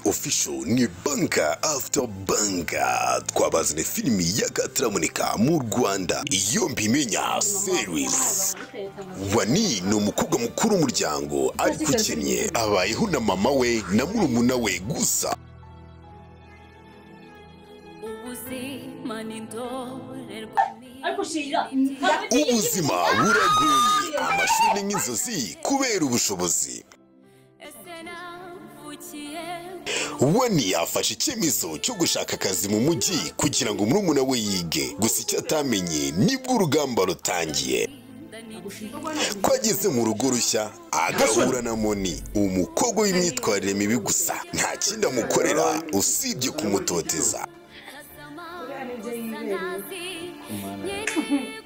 Official ni banka after banka, twabazane filimi y'akataraboneka mu Rwanda, Iyo Mbimenya series. Wani ni umukobwa mukuru w'umuryango ariko ukennye, abayeho na mama we na murumuna we gusa. Ubuzima buragoye, amashuri nk'inzozi kubera ubushobozi. Wani afashe icyemezo cyo gushaka akazi mu mujyi kugira ngo murumuna we yige, gusa icyo atamenye nibwo urugamba rutangiye. Ko ageze mu rugo rushya agahura na Moni, umukobwa w'imyitwarire mibi gusa, nta kindi amukorera usibye kumutoteza.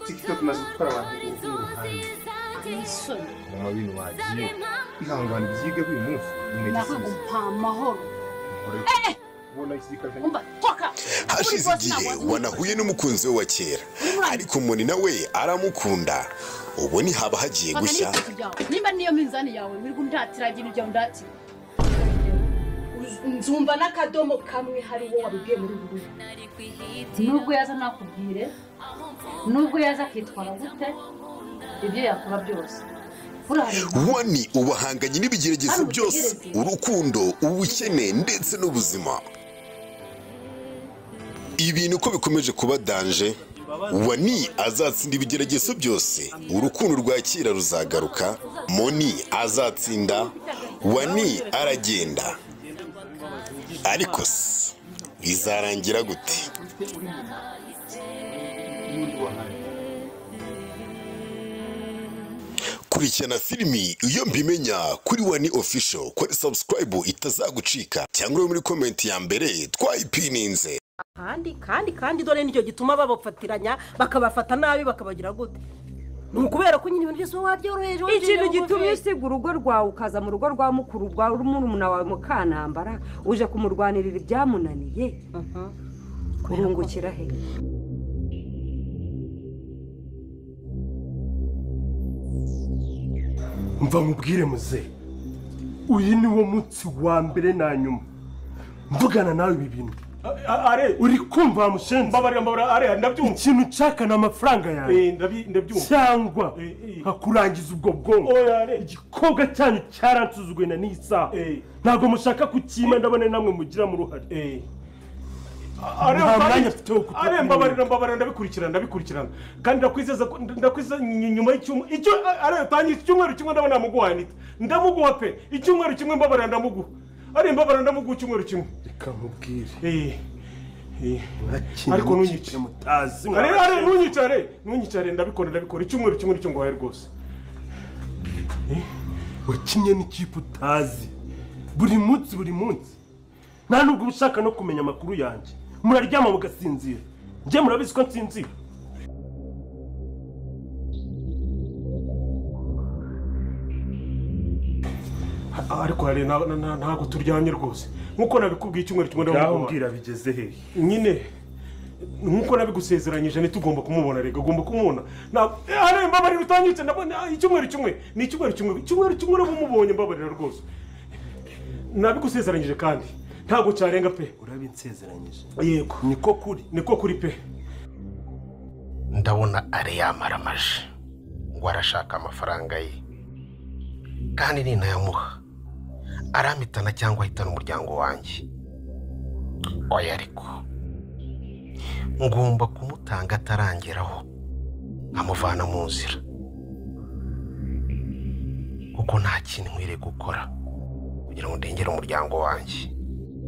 TikTok imaze gutwara abantu mama bintu wagiye ihangane byige uyu munsi. Hashize igihe wanahuye n'umukunzi we wa kera, ariko Moni nawe aramukunda. Ubu ni haba hagiye gushya. Nimba niyo minzani yawe wirirwa undatira ibintu byawe undatira, nzumva n'akadomo kamwe hari uwo wabibwiye muri ubu rugo. Nubwo yaza nakubwire, nubwo yaza akitwara gute, ibyo yakora byose. Wani ubahanganye n'ibigeragezo byose, urukundo, ubukene ndetse n'ubuzima. Ibintu uko bikomeje kuba danger, Wani azatsinda ibigeragezo byose, urukundo rwa kera ruzagaruka, Moni azatsinda, Wani aragenda. Ariko se bizarangira gute? Kurikirana filimi Iyo Mbimenya kuri Wani Official, kuri subscribe itazagucika, cyangwa muri comment ya mbere twayipininze. Kandi kandi kandi dore nicyo gituma babafatiranya bakabafata nabi bakabagira gute. Ni ukubera ko nyine ibintu byose wabyoroheje. Ikintu gitumye usiga urugo rwawe ukaza mu rugo rwa mukuru rwa murumuna wawe Mukanambara, uje kumurwanirira ibyamunaniye, kurungukira he? Mva mubwire muze, uyu ni wo munsi wa mbere na nyuma mvugana nawe ibi bintu. Are uri kumva mushenzi? Mbabarira mbabarira, are ndabyumva. Ikintu nshaka ni amafaranga yawe. Ndabyumva. Cyangwa nkakurangiza ubwo bwonko. Igikobwa cyanyu cyaransuzuguye na n'isaha. Ntabwo mushaka kukima, ndabona namwe mugira mu ruhare. Are mbabarira mbabarira, ndabikurikirana ndabikurikirana, kandi ndakwizeza ndakwizeza nyuma y'icyumweru icyo are utangiye icyumweru kimwe ndabona namuguha Anita, ndamuguha pe, icyumweru kimwe mbabarira ndamuguha. Are mbabarira ndamuguha icyumweru kimwe. Reka nkubwire. Ariko ntunyice mutazi. Are are ntunyicare ntunyicare, ndabikora ndabikora, icyumweru kimwe nicyo nguhaye rwose. Wakinye n'ikipe utazi buri munsi buri munsi, nta nubwo ushaka no kumenya amakuru yanjye. Muraryama mugasinzira, njye murabizi ko nsinzira. Ariko hari ntabwo turyamye rwose nkuko nabikubwiye icyumweru kimwe ndamubwira. Bigeze hehe nyine nkuko nabigusezeranyije ntitugomba kumubona, rega ugomba kumubona. Are mbabarira utanyitse, ndabona icyumweru kimwe ni icyumweru kimwe, icyumweru kimwe urabumubonye, mbabarira rwose nabigusezeranyije kandi ntabwo cyarenga pe. Urabinsezeranyije? Yego. Niko kuri, niko kuri pe. Ndabona are yamaramaje ngo arashaka amafaranga ye, kandi ninayamuha aramitana cyangwa ahitana umuryango wanjye. Oya ariko ngomba kumutanga atarangeraho, amuvana mu nzira, kuko nta kintu nkwiriye gukora kugira ngo ndengere umuryango wanjye.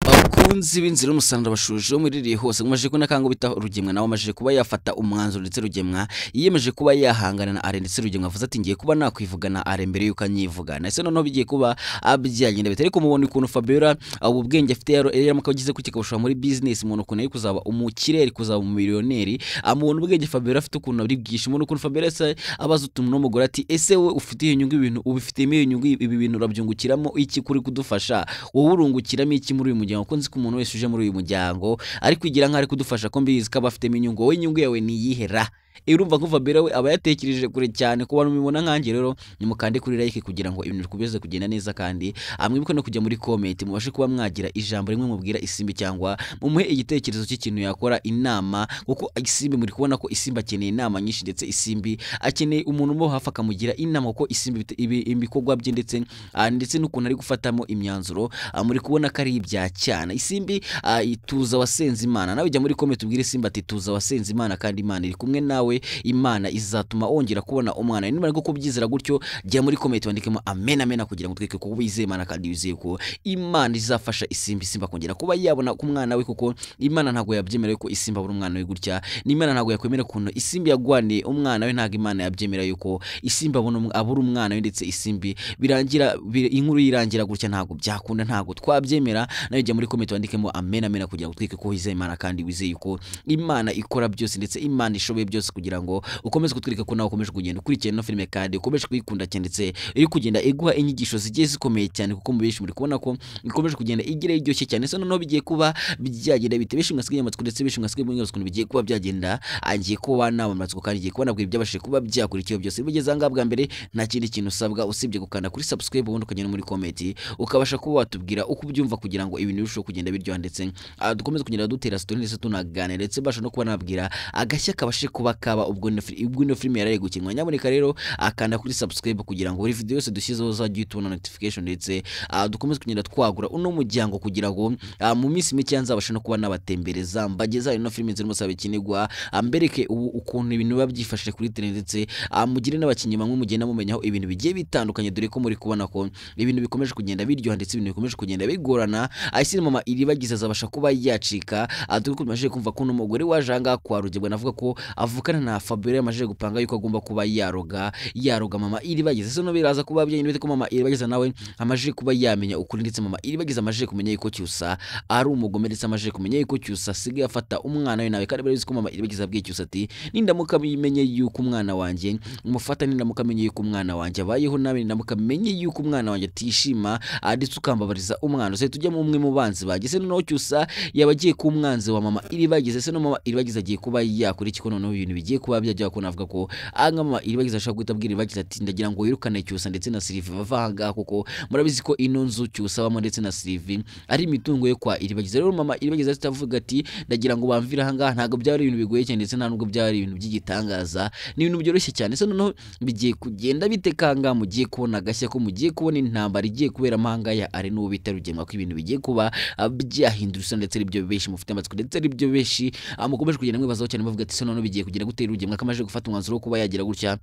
Abakunzi b'inzira y'umusaraba bashuje muri hose mumaje ko nakango bita Rugemwa nawe amaje kuba yafata umwanzuro, ndetse Rugemwa yiyemeje kuba yahangana na Are, ndetse Rugemwa avuze ati ngiye kuba nakwivugana Are mbere yuko anyivugana. Ese noneho bigiye kuba abyagenda bite? Ariko mubona ukuntu Fabiola ubu bwenge afite yaramuka agize kukikabushora muri business, umuntu ukuntu ari kuzaba umukire, ari kuzaba umumiliyoneri, amubona ubwenge Fabiola afite ukuntu ari bwishimo, umuntu ukuntu Fabiola ese abaza utuntu n'umugore ati ese we ufite inyungu ibintu ubifitemo inyungu ibi bintu urabyungukiramo iki kuri kudufasha, wowe urungukiramo iki muri uyu muryango? Ko nzi ko umuntu wese uje muri uyu muryango ari kwigira nkaho ari kudufasha, ko mbizi ko abafitemo inyungu, wowe inyungu yawe ni iyihera? Urumva ko Fabiola we aba yatekereje kure cyane. Ku bantu mubibona nkanjye rero nimukande kuri like kugira ngo ibintu bikomeze kugenda neza, kandi mwibuke no kujya muri comment mubashe kuba mwagira ijambo rimwe mubwira Isimbi cyangwa mumuhe igitekerezo cy'ikintu yakora, inama, kuko Isimbi muri kubona ko Isimbi akeneye inama nyinshi, ndetse Isimbi akeneye umuntu umuba hafi akamugira inama, kuko Isimbi ibikorwa bye ndetse ndetse n'ukuntu ari gufatamo imyanzuro muri kubona ko ari ibya cyana. Isimbi ituza wasenze Imana, nawe jya muri comment ubwire Isimbi ati tuza wasenze Imana kandi Imana iri kumwe nawe, Imana izatuma wongera kubona umwana. Niba ariko kubyizera gutyo jya muri comment wandikemo amen amen kugira ngo tweke ko wizeye Imana kandi wizeye ko Imana izafasha Isimbi, Isimbi akongera kuba yabona ku mwana we, kuko Imana ntabwo yabyemera ko Isimbi abura umwana we gutya, n'Imana ntabwo yakwemera ukuntu Isimbi yagwaniye umwana we, ntabwo Imana yabyemera yuko Isimbi abura umwana we, ndetse Isimbi birangira inkuru yirangira gutya, ntabwo byakunda, ntabwo twabyemera. Nawe jya muri comment wandikemo amen amen kugira ngo tweke ko wizeye Imana kandi wizeye ko Imana ikora byose ndetse Imana ishoboye byose, kugira ngo ukomeze kutwereka ko nawe ukomeje kugenda ukurikirana ino filime kandi ukomeje kuyikunda cyane, ndetse iri kugenda iguha inyigisho zigiye zikomeye cyane, kuko mu benshi muri kubona ko ikomeje kugenda igira iryoshye cyane. So noneho bigiye kuba byagenda bite, benshi mwasigaye amatsiko ndetse benshi mwasigaye mwibaza ukuntu bigiye kuba byagenda, agiye kuba naba amatsiko kandi agiye kuba nabwo ibyabashije kuba byakurikiye byose. Bigeze aha ngaha bwa mbere nta kindi kintu usabwa usibye gukanda kuri subscribe, ubundi ukagenda muri comment ukabasha kuba watubwira uko ubyumva kugira ngo ibintu birusheho kugenda biryoha, ndetse dukomeze kugenda dutera story ndetse tunaganira, ndetse basha no kuba nabwira agashya kabashe kuba kaba ubwo ino filime yaraye gukinwa. Nyamuneka rero akanda kuri subscribe kugira ngo buri video yose dushyizeho uzajye uhita ubona notification, ndetse dukomeze kugenda twagura uno muryango kugira ngo mu minsi mike nzabashe no kuba nabatembereza mbageza ino filime nzirimo sabe kinigwa, ambereke ukuntu ibintu biba byifashe kuri tele, ndetse mugire n'abakinnyi bamwe mugenda mumenyaho ibintu bigiye bitandukanye, dore ko muri kubona ko ibintu bikomeje kugenda biryoha ndetse ibintu bikomeje kugenda bigorana. Ahise mama Iribagiza azabasha kuba yacika, dore ko tumaze kumva ko n'umugore waje aha ngaha kwa Rugebwa navuga ko avukana na Fabiola yamaze gupanga yuko agomba kuba yaroga mama Iribagiza. So no biraza kuba byanyine bite ko mama Iribagiza nawe amaje kuba yamenya ukuri, ndetse mama Iribagiza amaje kumenya yuko Cyusa ari umugome, ndetse amaje kumenya yuko Cyusa asigaye afata umwana we nawe, kandi barabizi ko mama Iribagiza abwiye Cyusa ati nindamuka bimenye yuko umwana wanjye umufata, nindamuka menye yuko umwana wanjye abayeho nabi, nindamuka menye yuko umwana wanjye atishima ndetse ukambabariza umwana se tujya mu umwe mu banzi bageze. Noneho Cyusa yabagiye ku mwanzi wa mama Iribagiza, se no mama Iribagiza agiye kuba yakora iki ko noneho ibintu bigiye kuba byajya ko navuga ko anga mama Iribagiza ashaka guhita abwira Iribagiza ati ndagira ngo wirukane Cyusa ndetse na Sylvie bava aha ngaha, kuko murabizi ko ino nzu Cyusa abamo ndetse na Sylvie ari imitungo yo kwa Iribagiza. Rero mama Iribagiza atavuga ati ndagira ngo bamvire aha ngaha, ntabwo byari ibintu bigoye cyane ndetse nta nubwo byari ibintu by'igitangaza, ni ibintu byoroshye cyane. Se noneho bigiye kugenda bitekanga, mugiye kubona agashya ko mugiye kubona intambara igiye kubera amahanga ya ari n'uwo bita Rugemwa, ko ibintu bigiye kuba byahindura isura, ndetse aribyo benshi mufite amatsiko, ndetse aribyo benshi mukomeje kugenda mwibazaho cyane muvuga ati se noneho bigiye kugenda gutera Rugemwa ko amaze gufata umwanzuro wo kuba yagira gutya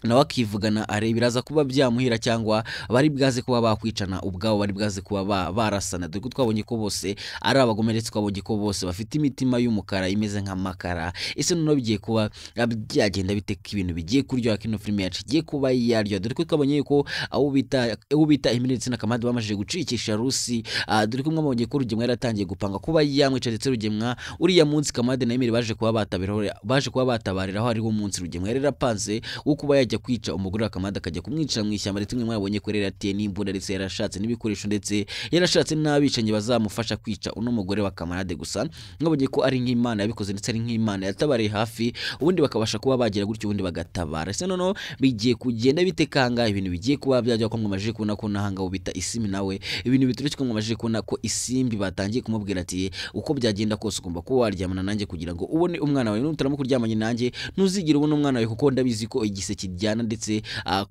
nawe akivugana areba biraza kuba byamuhira cyangwa bari bwaze kuba bakwicana ubwabo, bari bwaze kuba barasana, dore ko twabonye ko bose ari abagome ndetse twabonye ko bose bafite imitima y'umukara imeze nk'amakara. Ese noneho bigiye kuba byagenda bite ko ibintu bigiye kuryoha, kino filime yacu igiye kuba yaryoha, dore ko twabonye ko abo bita Emile ndetse na Kamadi bamajije gucikisha Rusi, dore ko mwabonye ko Rugemwa yaratangiye gupanga kuba yamwica, ndetse Rugemwa uriya munsi Kamadi na Emile baje kuba batabariraho ariwo munsi Rugemwa yari yarapanze wo kuba yajya kwica umugore wa Kamadi akajya kumwica mu ishyamba, ndetse mwe mwabonye ko rero yateye n'imbunda ndetse yarashatse n'ibikoresho ndetse yarashatse n'abicanyi bazamufasha kwica uno mugore wa Kamarade. Gusa mwabonye ko ari nk'Imana yabikoze ndetse ari nk'Imana yatabariye hafi, ubundi bakabasha kuba bagira gutyo ubundi bagatabara. Ese noneho bigiye kugenda bitekanga, ibintu bigiye kuba byajya ko mwamaje kubona ko nahanga ubita Isimbi nawe ibintu biturutse ko mwamaje kubona ko Isimbi batangiye kumubwira ati uko byagenda kose ugomba kuba waryamana nanjye kugira ngo ubone umwana wawe, nutaramuka uryamanye nanjye ntuzigire ubona umwana wawe, kuko ndabizi ko igise kijyana ndetse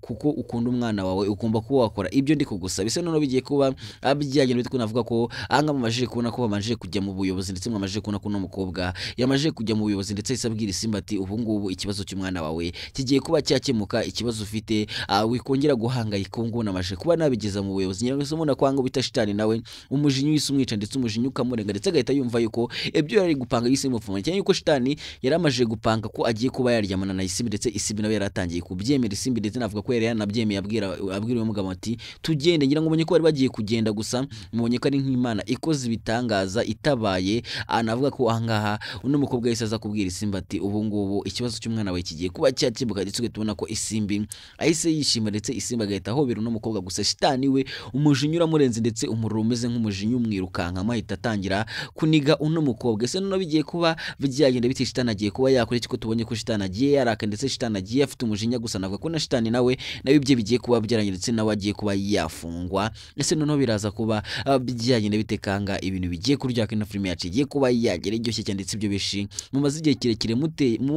kuko ukunda umwana wawe ugomba kuba wakora ibyo ndi kugusaba. Ese noneho bigiye kuba byagenda bite ko navuga ko anga mumajije kubona ko bamajije kujya mu buyobozi, ndetse mwamajije kubona ko no mukobwa yamajije kujya mu buyobozi, ndetse isabwira Isimbi ati ubu ngubu ikibazo cy'umwana wawe kigiye kuba cyakemuka, ikibazo ufite wikongera guhangayika, ubu ngubu namajije kuba nabigeza mu buyobozi. Nyiraso mubona ko anga bita shitani nawe umujinya wise umwica ndetse umujinya ukamurenga, ndetse agahita yumva yuko ibyo yari gupanga yise mupfuma cyane, yuko shitani yaramajije gupanga ko agiye kuba yaryamana na Isimbi, ndetse Isimbi nawe yaratangiye kubyemera Isimbi, ndetse navuga ko yari yanabyemeye abwira uyu mugabo ati tugende. Ngira ngo mubonye ko bari bagiye kugenda, gusa mubonye ko ari nk'Imana ikoze ibitangaza itabaye. Anavuga ko ahangaha uno mukobwa yahise aza kubwira Isimbi ati ubu ngubu ikibazo cy'umwana wawe kigiye kuba cyakemuka, ndetse tubona ko Isimbi ahise yishima, ndetse Isimbi agahita ahobera uno mukobwa. Gusa shitani we umujinya uramurenze, ndetse umuriro umeze nk'umujinya umwirukankamo, ahita atangira kuniga uno mukobwa. Ese noneho bigiye kuba byagenda bite? Shitani agiye kuba yakora iki ko tubonye ko shitani agiye yaraka, ndetse shitani agiye afite umujinya. Gusa navuga ko na shitani nawe ibye bigiye kuba byarangiye, ndetse nawe agiye kuba yafungwa. Ese noneho biraza kuba byagenda bite kanga ibintu bigiye kurya kino filime yacu igiye kuba yagera iryoshye cyane, ndetse ibyo bishi mumaze igihe kirekire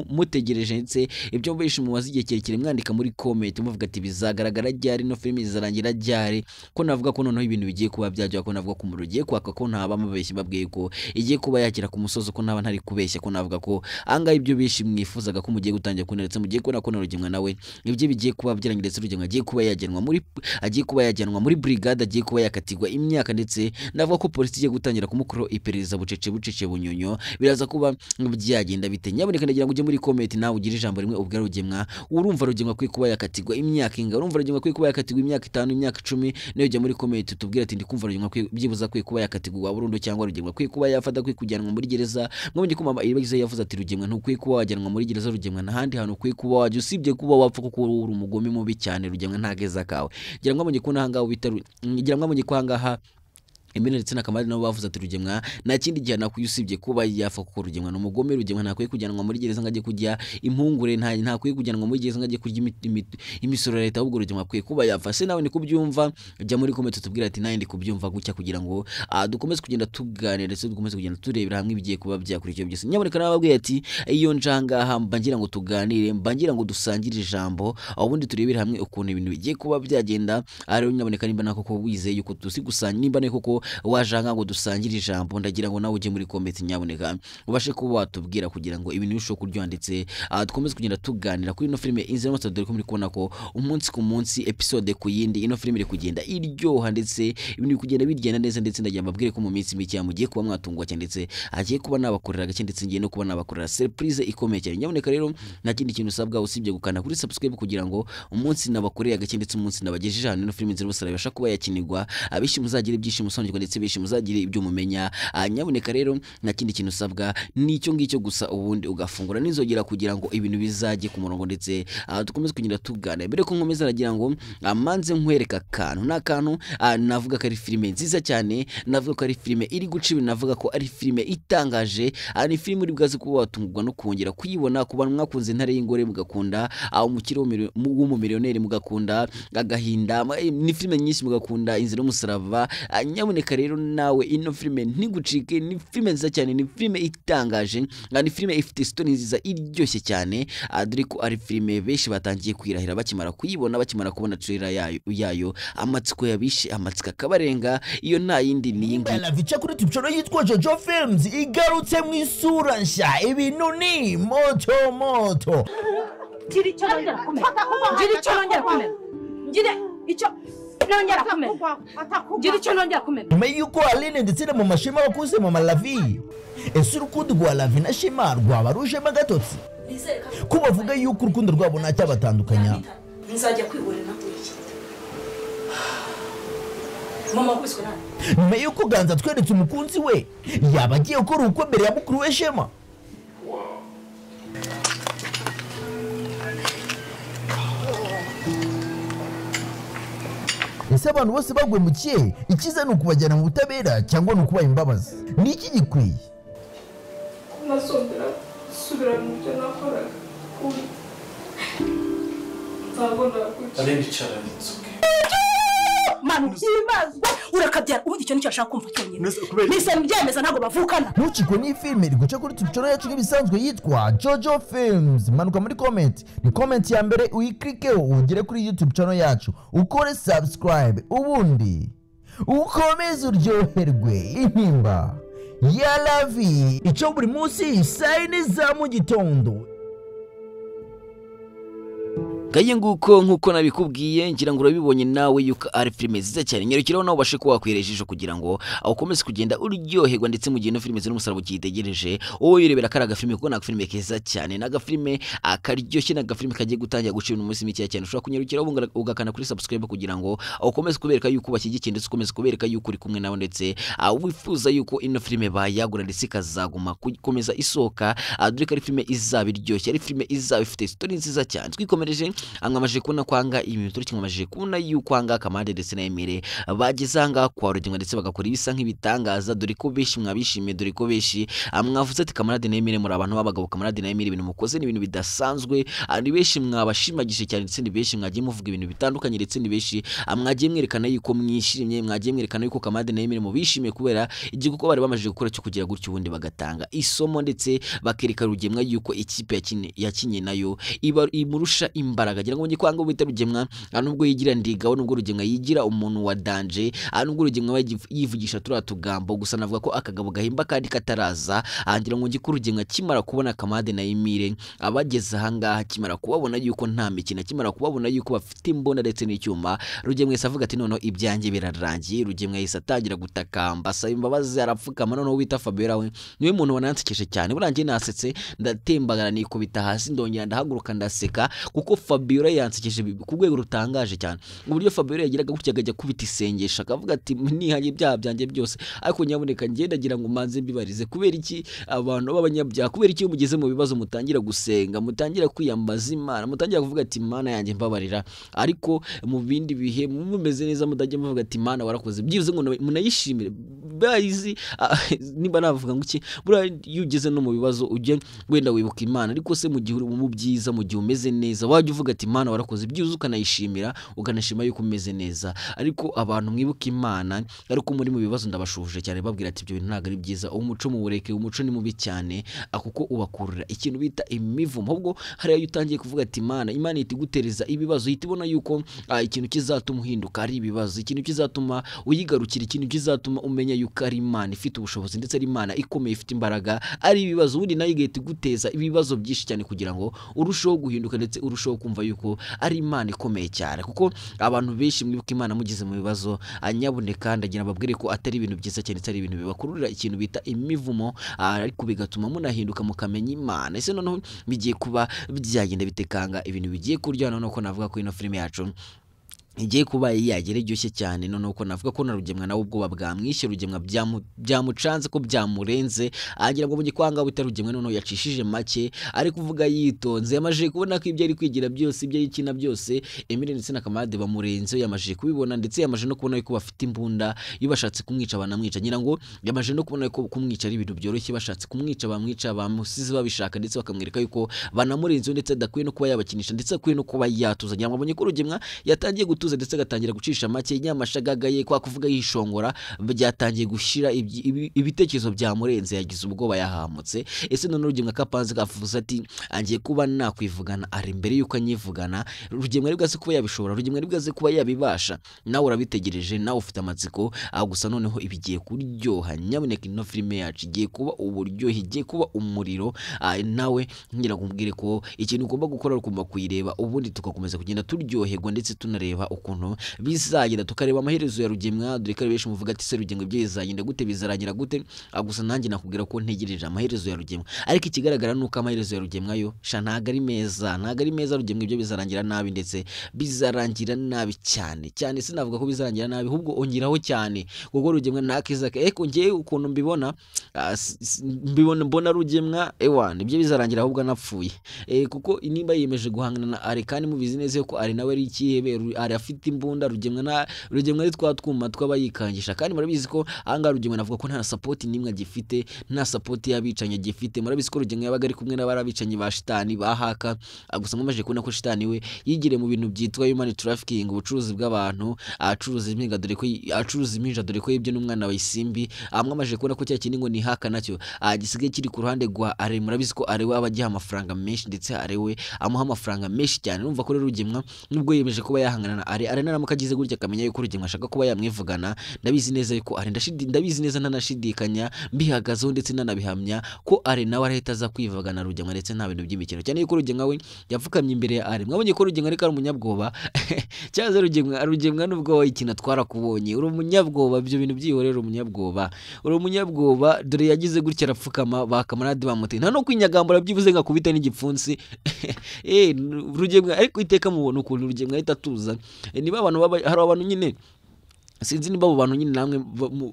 mutegereje, ndetse ibyo bishi mumaze igihe kirekire mwandika muri comment muvuga ati bizagaragara ryari, no filime izarangira ryari, ko navuga ko noneho ibintu bigiye kuba byajya, ko navuga ko umuriro ugiye kwaka, ko ntaba mubeshye babwiye ko igiye kuba yakira ku musozo, ko ntaba ntari kubeshya, ko navuga ko anga ibyo bishi mwifuzaga ko mugiye gutangira kubona, ndetse mugiye kubona ko Rugemwa nawe ibyo bigiye kuba byarangiye, ndetse Rugemwa agiye kuba yajyanwa muri agiye kuba yajyanwa muri brigade, agiye kuba yakatirwa imyaka, ndetse navuga ko polisi igiye gutangira kumukuraho iperereza bucece bucece bunyonyo. Biraza kuba byagenda bite? Nyaboneka ndagira ngo ujye muri comment nawe ugire ijambo rimwe ubwira Rugemwa. Urumva Rugemwa kwiye kuba yakatirwa imyaka inga? Urumva Rugemwa kwiye kuba yakatirwa imyaka 5, imyaka 10? Nayo ujya muri comment tubwira ati ndikumva Rugemwa byibuza kwiye kuba yakatirwa burundu, cyangwa Rugemwa kwiye kuba yafata kwiye kujyanwa muri gereza. Mwabonye ko mama Iribagiza yavuze ati Rugemwa ntukwiye kuba wajyanwa muri gereza, Rugemwa n'ahandi hantu ukwiye kuba wajya usibye kuba wapfa kuko uri umugome mubi cyane, Rugemwa ntageza kawe. Ngira ngo mwabonye ko nahangaha bita ngira mwabonye ko ahangaha Emile ndetse na Kamali nabo bavuze ati Rugemwa nta kindi gihe nakwiye usibye kuba yafa kuko Rugemwa ni umugome, Rugemwa ntakwiye kujyanwa muri gereza ngo ajye kurya impungure, ntakwiye kujyanwa muri gereza ngo ajye kurya imisoro ya leta, ahubwo Rugemwa akwiye kuba yafa. Se nawe ni kubyumva, jya muri comment tubwira ati nawe ndi kubyumva gutya, kugira ngo dukomeze kugenda tuganira, ndetse dukomeze kugenda turebera hamwe ibigiye kuba byakurikiye byose. Nyaboneka nababwiye ati iyo njangaha mba ngira ngo tuganire, mba ngira ngo dusangire ijambo, ubundi turebere hamwe ukuntu ibintu bigiye kuba byagenda. Ariyo nyaboneka nimba nako ko wizeye yuko tusi gusanga, nimba nako ko wajanga ngo dusangire ijambo, ndagira ngo nawe ujye muri comment nyaboneka ubashe kuba watubwira kugira ngo ibintu birusheho kuryoha, ndetse dukomeze kugenda tuganira kuri ino filime Inzira y'Umusaraba. Dore ko muri kubona ko umunsi ku munsi, episode ku yindi, ino filime iri kugenda iryoha, ndetse ibintu biri kugenda bigenda neza, ndetse ndagira mbabwire ko mu minsi mike mugiye kuba mwatungwa cyane, ndetse agiye kuba nabakorera gake, ndetse ngiye no kuba nabakorera surprise ikomeye cyane. Nyaboneka rero nta kindi kintu usabwa usibye gukanda kuri subscribe kugira ngo umunsi nabakorera gake, ndetse umunsi nabagejeje hano ino filime Inzira y'Umusaraba ibasha kuba yakinirwa, abishi muzagira ibyishimo ndetse bishi muzagire ibyo mumenya. Nyaboneka rero nta kindi kintu usabwa nicyo ngicyo gusa, ubundi ugafungura n'inzogera kugira ngo ibintu bizajye ku murongo, ndetse dukomeze kugenda tuganira. Mbere ko nkomeza nagira ngo amanze nkwereka akantu n'akantu, navuga ko ari filime nziza cyane, navuga ko ari filime iri guca ibintu, navuga ko ari filime itangaje, ni filime uri bwaze kuba watungurwa no kongera kuyibona. Ku bantu mwakunze Intare y'Ingore, mugakunda Umukire w'umumiliyoneri, mugakunda Agahinda, ni filime nyinshi, mugakunda Inzira y'Umusaraba, nyaboneka rero nawe ino filime ntigucike. Ni filime nziza cyane, ni filime itangaje, ni filime ifite story nziza iryoshye cyane, dore ko ari filime benshi batangiye kwirahira bakimara kuyibona, bakimara kubona trailer yayo, amatsiko yabishe, amatsiko akabarenga. Iyo nta yindi ni iyi ngiyi Vica kuri YouTube channel yitwa Jojo Films igarutse mu isura nshya, ibintu ni moto moto. Gira icyo nongera kumena, gira icyo nongera kumena, gira icyo Nyuma y'uko Aline ndetse na Mama Shema bakuze Mama Lavi, ese urukundo rwa Lavi na Shema rwaba rujemo agatotsi? Ko bavuga yuko urukundo rwabo ntacyabatandukanya. Nzajya kwihorera mama wakubiswe nande? Nyuma y'uko Ganza atweretse umukunzi we, yaba agiye gukora ubukwe mbere ya mukuru we Shema. Ese abantu bose bagwemukiye, icyiza ni ukubajyana mu butabera cyangwa ni ukubaha imbabazi? Ni iki gikwiye? Nasongera gusubira mu byo nakoraga ntabwo naguca. Manu imazwe urakabyara ubundi icyo nicyo ashaka kumva cyonyine. Nise mbyemeza ntabwo bavukana. Ntukikwe ni filime iri guca kuri YouTube channel yacu nk'ibisanzwe yitwa Jojo Films. Manuka muri comment, ni comment ya mbere uyiklikeho ugere kuri YouTube channel yacu, ukore subscribe, ubundi ukomeze uryoherwe intimba ya Lavi icyo buri munsi saa 4 za mu gitondo. Ngaye nguko nkuko nabikubwiye ngira ngo urabibonye nawe yuko ari filime nziza cyane. Nyarukiraho nawe ubashe kuba wakwihera ijisho kugira ngo ukomeze kugenda uryoherwa, ndetse mu gihe ino filime z'umusaraba ukiyitegereje wowe wirebera kari agafilime, kuko ni agafilime keza cyane, ni agafilime akaryoshye, ni agafilime kagiye gutangira guca ibintu mu minsi mikeya cyane. Ushobora kunyarukiraho ugakanda kuri subscribe kugira ngo ukomeze kubereka yuko bashyigikiye, ndetse ukomeze kubereka yuko uri kumwe nabo, ndetse wifuza yuko ino filime bayagura ndetse ikazaguma gukomeza isohoka, dore ko ari filime izaba iryoshye, ari filime izaba ifite story nziza cyane. Twikomereje mwamaze kubona kwanga ibintu turi mwamaze kubona yuko anga Kamande ndetse na Emile bageze anga kwa Rugemwa ndetse bagakora ibisa nk'ibitangaza, dore ko benshi mwabishimiye, dore ko benshi mwavuze ati Kamarade na Emile muri abantu b'abagabo, Kamarade na Emile ibintu mukoze ni ibintu bidasanzwe, ni benshi mwabashimagije cyane, ndetse ni benshi mwagiye muvuga ibintu bitandukanye, ndetse ni benshi mwagiye mwerekana yuko mwishimye, mwagiye mwerekana yuko Kamarade na Emile mubishimiye kubera igikorwa bari bamaze gukora cyo kugira gutyo ubundi bagatanga isomo, ndetse bakereka Rugemwa yuko ikipe yakinye nayo iba imurusha imbaraga. Ngira ngo kwanga bita Rugemwa nubwo yigira ndigaho, nubwo Rugemwa yigira umuntu wa danje, nubwo Rugemwa yivugisha turiya tugambo, gusa navuga ko akagabo gahimba kandi kataraza. Ngira ngo ngiko Rugemwa kimara kubona Kamade na Emile abageze ahangaha, kimara kubabona yuko nta mikino, kimara kubabona yuko bafite imbona ndetse n'icyuma, Rugemwa yahise avuga ati noneho ibyanjye birarangiye. Rugemwa yahise atangira gutakamba asaba imbabazi, arapfukama. Noneho wita Fabiola we niwe muntu wanansekeje cyane, burangiye nasetse ndatembagara nikubita hasi ndongera ndahaguruka ndaseka, kuko Fabiola yansekeje ku rwego rutangaje cyane. Uburyo Fabiola yagiraga gutya akajya kubita isengesho akavuga ati nihanye ibyaha byanjye byose, ariko nyaboneka ngendagira ngo manze mbibarize, kubera iki abantu b'abanyabyaha, kubera iki mugeze mu bibazo mutangira gusenga, mutangira kwiyambaza Imana, mutangira kuvuga ati Imana yanjye mbabarira, ariko mu bindi bihe mumeze neza mudajya muvuga ati Imana warakoze, byibuze ngo munayishimire bayizi. Niba navuga ngo iki, buriya iyo ugeze no mu bibazo ujye wenda wibuka Imana, ariko se mu gihe uri mu byiza, mu gihe umeze neza wajya uvuga ati Imana warakoze, byibuze ukanayishimira, ukanashima yuko umeze neza. Ariko abantu mwibuka Imana ariko muri mu bibazo ndabashuhuje cyane, babwira ati ibyo bintu ntabwo ari byiza, umuco muwureke, umuco ni mubi cyane kuko ubakurura ikintu bita imivumo. Ahubwo hariya iyo utangiye kuvuga ati Imana, Imana ihita igutereza ibibazo, ihita ibona yuko ikintu kizatuma uhinduka ari ibibazo, ikintu kizatuma uyigarukira, ikintu kizatuma umenya yuko ari Imana ifite ubushobozi ndetse ari Imana ikomeye ifite imbaraga, ari ibibazo. Ubundi nayo igahita iguteza ibibazo byinshi cyane kugira ngo urusheho guhinduka ndetse urusheho kumva yuko ari Imana ikomeye cyane. Kuko abantu benshi mwibuka Imana mugize mu bibazo, nyabuneka ndagira babwire ko atari ibintu byiza cyane, atari ibintu bibakururira ikintu bita imivumo, ariko bigatuma munahinduka mukamenya Imana. Ese noneho bigiye kuba byagenda bitekanga ibintu bigiye kurya. Noneho ko navuga ko ino filime yacu igiye kuba yagera iryoshye cyane. Noneho ko navuga ko na Rugemwa nawe ubwoba bwamwishe, Rugemwa byamucanze ko byamurenze, agira ngo mu gikwanga bita Rugemwa noneho yacishije make, ari kuvuga yitonze, yamaje kubona ko ibyo ari kwigira byose, ibyo yikina byose Emile ndetse na Kamade bamurenze, yamaje kubibona, ndetse yamaje no kubona ko bafite imbunda, iyo bashatse kumwica banamwica. Ngira ngo yamaje no kubona ko kumwica ari ibintu byoroshye, bashatse kumwica bamwica, bamusize babishaka, ndetse bakamwereka yuko banamurenze, ndetse adakwiye no kuba yabakinisha, ndetse akwiye no kuba yatuza. Ngira ngo abonye ko Rugemwa yatangiye gutuza ndetse agatangira gucisha make, nyamashagagaye kwa kuvuga yishongora, byatangiye gushira ibitekerezo byamurenze, yagize ubwoba yahamutse. Ese none Rugemwa kapanze kavuze ati angiye kuba nakwivugana ari mbere yuko anyivugana. Rugemwa ari bwaze kuba yabishobora, Rugemwa ari bwaze kuba yabibasha. Nawe urabitegereje, nawe ufite amatsiko, gusa noneho ibigiye kuryoha. Nyaboneka ino filime yacu igiye kuba uburyohe, igiye kuba umuriro. Nawe ngira ngo umbwire ko ikintu ugomba gukora ugomba kuyireba, ubundi tugakomeza kugenda turyoherwa ndetse tunareba ukuntu bizagenda, tukareba amaherezo ya Rugemwa. Dore ko benshi muvuga ati se Rugemwa ibyo bizagenda gute, bizarangira gute? Gusa nanjye nakubwira ko ntegereje amaherezo ya Rugemwa, ariko ikigaragara nuko amaherezo ya Rugemwa yo sha ntago ari meza, ntago ari meza. Rugemwa ibyo bizarangira nabi, ndetse bizarangira nabi cyane cyane. Sinavuga ko bizarangira nabi, ahubwo ongeraho cyane, kuko Rugemwa ntakiza eko. Ngiye ukuntu mbibona, mbona Rugemwa ewa nibyo bizarangira ahubwo anapfuye, kuko nimba yiyemeje guhangana na Ari, kandi mubizi neza ko Ari nawe ari ikihebe, Ari afite imbunda, Rugemwa na Rugemwa ari twa twuma twabayikangisha. Kandi murabizi ko ahangaha Rugemwa navuga ko nta support nimwe agifite, nta support y'abicanyi agifite. Murabizi ko Rugemwa yabaga ari kumwe n'abarabicanyi ba shitani bahaka, gusa mumaje kubona ko shitani we yigire mu bintu byitwa human trafficking, ubucuruzi bw'abantu, acuruza impinga, dore ko acuruza impinja, dore ko yibye n'umwana wa Isimbi. Amwamaje kubona ko cya kintu ngo ni haka nacyo gisigaye kiri ku ruhande rwa Are. Murabizi ko Are we abagiha amafaranga menshi, ndetse Are we amuha amafaranga menshi cyane. Urumva ko rero Rugemwa nubwo yemeje kuba yahangana na Ari naramuka agize gutya akamenya yuko Rugemwa ashaka kuba yamwivugana, ndabizi neza yuko Ari ndabizi neza ntanashidikanya, mbihagazeho ndetse nanabihamya ko Ari nawe arahita aza kwivugana Rugemwa, ndetse nta bintu by'imikino, cyane yuko Rugemwa we yapfukamye imbere ya Ari. Mwabonye ko Rugemwa ariko ari umunyabwoba cyaza Rugemwa nubwo wayikina twarakubonye uri umunyabwoba, ibyo bintu byihorera umunyabwoba, uri umunyabwoba. Dore yagize gutya arapfukama, ba kamarade bamuteye nta no kwinyagambura byibuze ngakubita n'igipfunsi. Rugemwa ariko iteka mubona ukuntu Rugemwa ahita atuza. Niba abantu hari abantu nyine sinzi niba abo bantu nyine namwe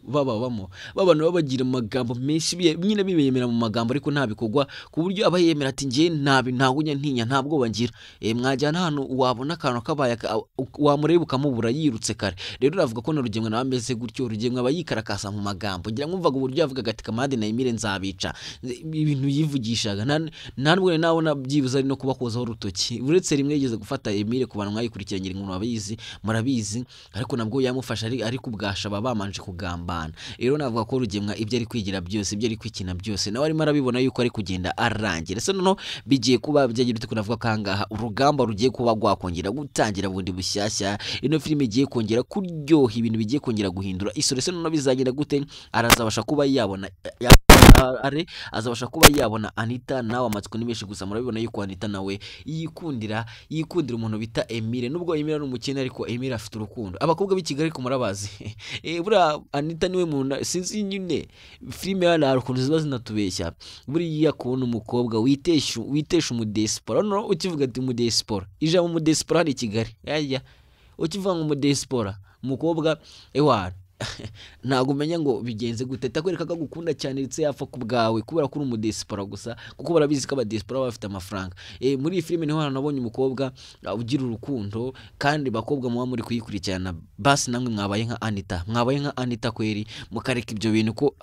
bababamo, abantu babagira amagambo menshi nyine bibemera mu magambo ariko nta bikorwa, ku buryo aba yemera ati ngiye ntabwo njya ntinya, nta bwoba ngira. Mwajyana ahantu wabona akantu kabaye wamureba ukamubura yirutse kare. Rero navuga ko na Rugemwa nawe ameze gutyo. Rugemwa aba yikarakasa mu magambo, ngira ngo mvuga uburyo yavugaga ati Kamade na Emile nzabica, ibintu yivugishaga nta nubwo nabona byibuze ari no kubakozaho urutoki, uretse rimwe yigeze gufata Emile ku bantu mwayikurikiranye inkuru abayizi murabizi, ariko nabwo yamufasha ariko ubwasha baba bamanje kugambana. Rero navuga ko Rugemwa ibyo ari kwigira byose, ibyo ari kwikina byose, nawe arimo arabibona yuko ari kugenda arangira. Ese noneho bigiye kuba byagira ute? Kunavuga ko ahangaha urugamba rugiye kuba rwakongera gutangira bundi bushyashya, ino filime igiye kongera kuryoha, ibintu bigiye kongera guhindura isura. Ese noneho bizagenda gute? Arazabasha kuba yabona Are azabasha kuba yabona Anita nawe amatsiko ni menshi, gusa murabibona yuko Anita nawe yikundira umuntu bita Emile, nubwo Emile ari umukene ariko Emile afite urukundo. Abakobwa b'i Kigali ko murabazi buriya Anita niwe muntu sinzi nyine filime hano hari ukuntu ziba zinatubeshya, buriya kubona umukobwa witesha umudesipora, noneho ukivuga ati umudesipora, ijambo umudesipora hano i Kigali yajya ukivuga ngo umudesipora umukobwa ewana ntabwo umenya ngo bigenze gute, atakwereka ko agukunda cyane ndetse yapfa ku bwawe kubera ko uri umudesipora gusa, kuko barabizi ko abadesipora baba bafite amafaranga. Muri iyi filime niho hantu nabonye umukobwa ugira urukundo, kandi bakobwa muba muri kuyikurikirana basi namwe mwabaye nka Anita, mwabaye nka Anita kweri, mukareka ibyo bintu ko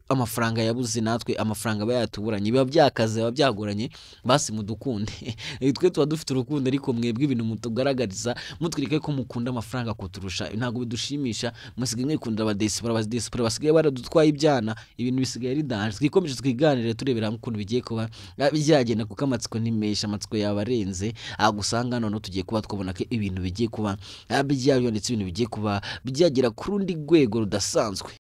amafaranga yabuze, natwe amafaranga aba yatuburanye, biba byakaze biba byagoranye, basi mudukunde. Twe tuba dufite urukundo ariko mwebwe ibintu mutugaragariza mutwereke ko mukunda amafaranga kuturusha ntabwo bidushimisha, musigaye mwikunda abadesipora basigaye baradutwaye ibyana, ibintu bisigaye ari danger. Twikomeje twiganire turebera hamwe ukuntu bigiye kuba byagenda, kuko amatsiko ni menshi, amatsiko yabarenze. Agusanga none tugiye kuba twabona ko ibintu bigiye kuba byabyo, ndetse ibintu bigiye kuba byagera ku rundi rwego rudasanzwe.